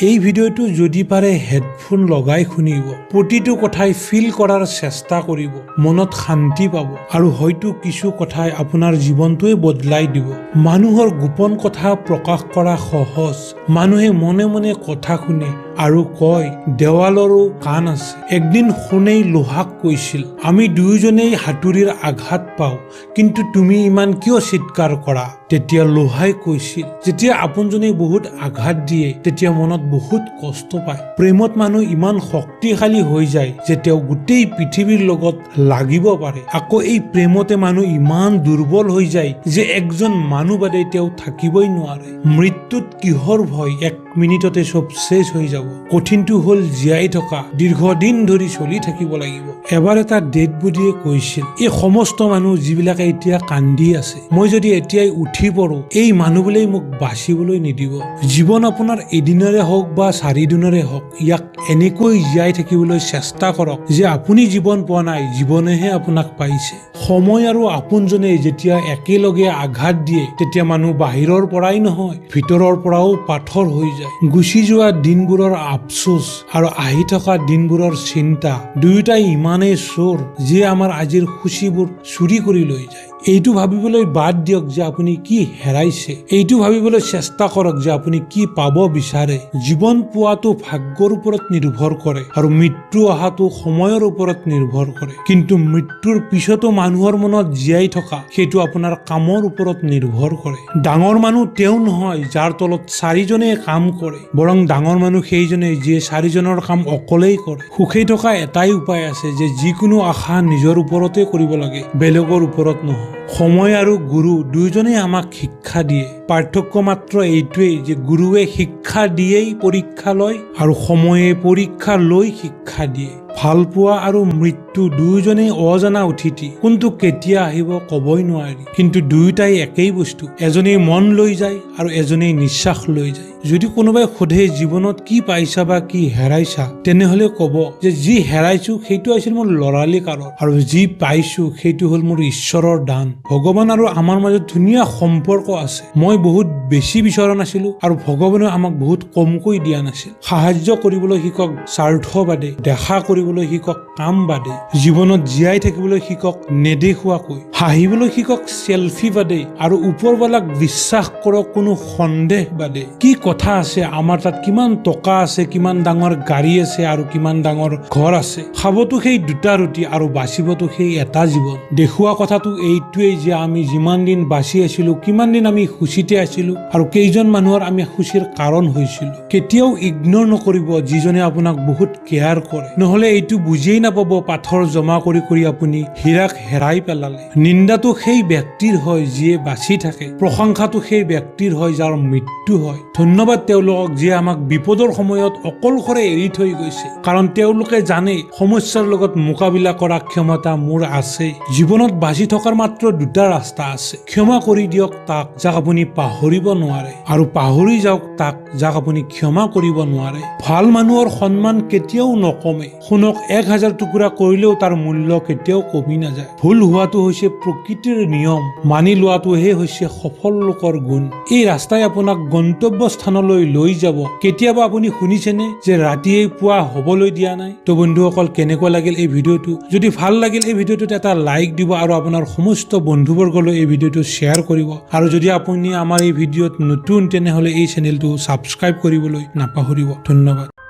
এই ভিডিঅ'টো যদি পাৰে হেডফোন লগাই শুনিব। প্ৰতিটো কথাই ফিল কৰাৰ চেষ্টা কৰিব, মনত শান্তি পাব আৰু হয়তো কিছু কথাই আপোনাৰ জীৱনটোৱে বদলাই দিব। মানুহৰ গোপন কথা প্ৰকাশ কৰা সহজ। মানুহে মনে মনে কথা শুনে আৰু কয়, দেৱালৰো কাণ আছে। একদিন সোণেই লোহাক কৈছিল, "আমি দুয়োজনেই হাতুৰীৰ আঘাত পাওঁ, কিন্তু তুমি ইমান কিয় চিৎকাৰ কৰা?" তেতিয়া লোহাই কৈছিল, যেতিয়া আপোনজনে বহুত আঘাত দিয়ে, তেতিয়া মনত বহুত কষ্ট পায়। প্ৰেমত মানুহ ইমান শক্তিশালী হৈ যায় যে তেওঁ গোটেই পৃথিৱীৰ লগত লাগিব পাৰে। আকৌ এই প্ৰেমতে মানুহ ইমান দুৰ্বল হৈ যায় যে একজন মানুহ বাদে তেওঁ থাকিবই নোৱাৰে। মৃত্যুত কিহৰ ভয়? এক মিনিটতে চব শেষ হৈ যাব। কঠিনটো হ'ল জীয়াই থকা, দীৰ্ঘদিন ধৰি চলি থাকিব লাগিব। এবাৰ এটা ডেড বডিয়ে কৈছিল, "এই সমস্ত মানুহ যিবিলাকে এতিয়া কান্দি আছে, মই যদি এতিয়াই উঠি পৰোঁ, এই মানুহবোৰেই মোক বাচিবলৈ নিদিব।" জীৱন আপোনাৰ এদিনৰে হওক বা চাৰিদিনৰে হওক, ইয়াক এনেকৈ জীয়াই থাকিবলৈ চেষ্টা কৰক যে আপুনি জীৱন পোৱা নাই, জীৱনেহে আপোনাক পাইছে। সময় আৰু আপোনজনে যেতিয়া একেলগে আঘাত দিয়ে, তেতিয়া মানুহ বাহিৰৰ পৰাই নহয়, ভিতৰৰ পৰাও পাথৰ হৈ যায়। গুচি যোৱা দিনবোৰৰ আফচোচ আৰু আহি থকা দিনবোৰৰ চিন্তা দুয়োটাই ইমানেই চোৰ যিয়ে আমাৰ আজিৰ খুচিবোৰ চুৰি কৰি লৈ যায়। এইটো ভাবিবলৈ বাদ দিয়ক যে আপুনি কি হেৰাইছে। এইটো ভাবিবলৈ চেষ্টা কৰক যে আপুনি কি পাব বিচাৰে। জীৱন পোৱাটো ভাগ্যৰ ওপৰত নিৰ্ভৰ কৰে আৰু মৃত্যু অহাটো সময়ৰ ওপৰত নিৰ্ভৰ কৰে। কিন্তু মৃত্যুৰ পিছতো মানুহৰ মনত জীয়াই থকা, সেইটো আপোনাৰ কামৰ ওপৰত নিৰ্ভৰ কৰে। ডাঙৰ মানুহ তেওঁ নহয় যাৰ তলত চাৰিজনে কাম কৰে, বৰং ডাঙৰ মানুহ সেইজনেই যিয়ে চাৰিজনৰ কাম অকলেই কৰে। সুখী থকা এটাই উপায় আছে যে যিকোনো আশা নিজৰ ওপৰতে কৰিব লাগে, বেলেগৰ ওপৰত নহয়। সময় আৰু গুৰু দুয়োজনেই আমাক শিক্ষা দিয়ে। পাৰ্থক্য মাত্ৰ এইটোৱেই যে গুৰুৱে শিক্ষা দিয়েই পৰীক্ষা লয় আৰু সময়ে পৰীক্ষা লৈ শিক্ষা দিয়ে। ভালপোৱা আৰু মৃত্যু দুয়োজনেই অজানা অতিথি। কোনটো কেতিয়া আহিব ক'বই নোৱাৰি। কিন্তু দুয়োটাই একেই বস্তু। এজনেই মন লৈ যায় আৰু এজনেই নিশ্বাস লৈ যায়। যদি কোনোবাই সোধে জীৱনত কি পাইছা বা কি হেৰাইছা, তেনেহ'লে ক'ব যে যি হেৰাইছো সেইটো আছিল মোৰ ল'ৰালি কালত আৰু যি পাইছো সেইটো হ'ল মোৰ ঈশ্বৰৰ দান। ভগৱান আৰু আমাৰ মাজত ধুনীয়া সম্পৰ্ক আছে। মই বহুত বেছি বিচৰা নাছিলো আৰু ভগৱানেও আমাক বহুত কমকৈ দিয়া নাছিল। সাহায্য কৰিবলৈ শিকক স্বাৰ্থ বাদে। দেখা কৰিবলৈ শিকক কাম বাদে। জীৱনত জীয়াই থাকিবলৈ শিকক নেদেখুৱাকৈ। হাঁহিবলৈ শিকক চেলফি বাদে আৰু ওপৰৱালাক বিশ্বাস কৰক কোনো সন্দেহ বাদে। কি কথা আছে আমাৰ তাত কিমান টকা আছে, কিমান ডাঙৰ গাড়ী আছে আৰু কিমান ডাঙৰ ঘৰ আছে? খাবতো সেই দুটা ৰুটি আৰু বাচিবতো সেই এটা জীৱন। দেখুওৱা কথাটো এইটোৱেই যে আমি যিমান দিন বাচি আছিলো, কিমান দিন আমি সুখীতে আছিলো আৰু কেইজন মানুহৰ আমি সুখীৰ কাৰণ হৈছিলো। কেতিয়াও ইগন'ৰ নকৰিব যিজনে আপোনাক বহুত কেয়াৰ কৰে। নহ'লে এইটো বুজিয়েই নাপাব পাথৰ জমা কৰি কৰি আপুনি হীৰাক হেৰাই পেলালে। নিন্দাটো সেই ব্যক্তিৰ হয় যিয়ে বাচি থাকে, প্ৰশংসাটো সেই ব্যক্তিৰ হয় যাৰ মৃত্যু হয়। ধন্যবাদ তেওঁলোকক যিয়ে আমাক বিপদৰ সময়ত অকলশৰে এৰি থৈ গৈছে, কাৰণ তেওঁলোকে জানে সমস্যাৰ লগত মোকাবিলা কৰা ক্ষমতা মোৰ আছে। জীৱনত বাচি থকাৰ মাত্ৰ দুটা ৰাস্তা আছে। ক্ষমা কৰি দিয়ক তাক যাক আপুনি পাহৰিব নোৱাৰে আৰু পাহৰি যাওক তাক যাক আপুনি ক্ষমা কৰিব নোৱাৰে। ভাল মানুহৰ সন্মান কেতিয়াও নকমে। সোণক 1000 টুকুৰা কৰিলেও তাৰ মূল্য কেতিয়াও কমি নাযায়। ভুল হোৱাটো হৈছে প্ৰকৃতিৰ নিয়ম, মানি লোৱাটোহে হৈছে সফল লোকৰ গুণ। এই ৰাস্তাই আপোনাক গন্তব্য স্থানলৈ লৈ যাব। কেতিয়াবা আপুনি শুনিছেনে যে ৰাতিয়েই পুৱা হ'বলৈ দিয়া নাই? তো বন্ধুসকল, কেনেকুৱা লাগিল এই ভিডিঅ'টো? যদি ভাল লাগিল, এই ভিডিঅ'টোত এটা লাইক দিব আৰু আপোনাৰ সমস্ত বন্ধুবৰ্গলৈ এই ভিডিঅ'টো শ্বেয়াৰ কৰিব। আৰু যদি আপুনি আমাৰ এই ভিডিঅ'ত নতুন, তেনেহ'লে এই চেনেলটো ছাবস্ক্ৰাইব কৰিবলৈ নাপাহৰিব। ধন্যবাদ।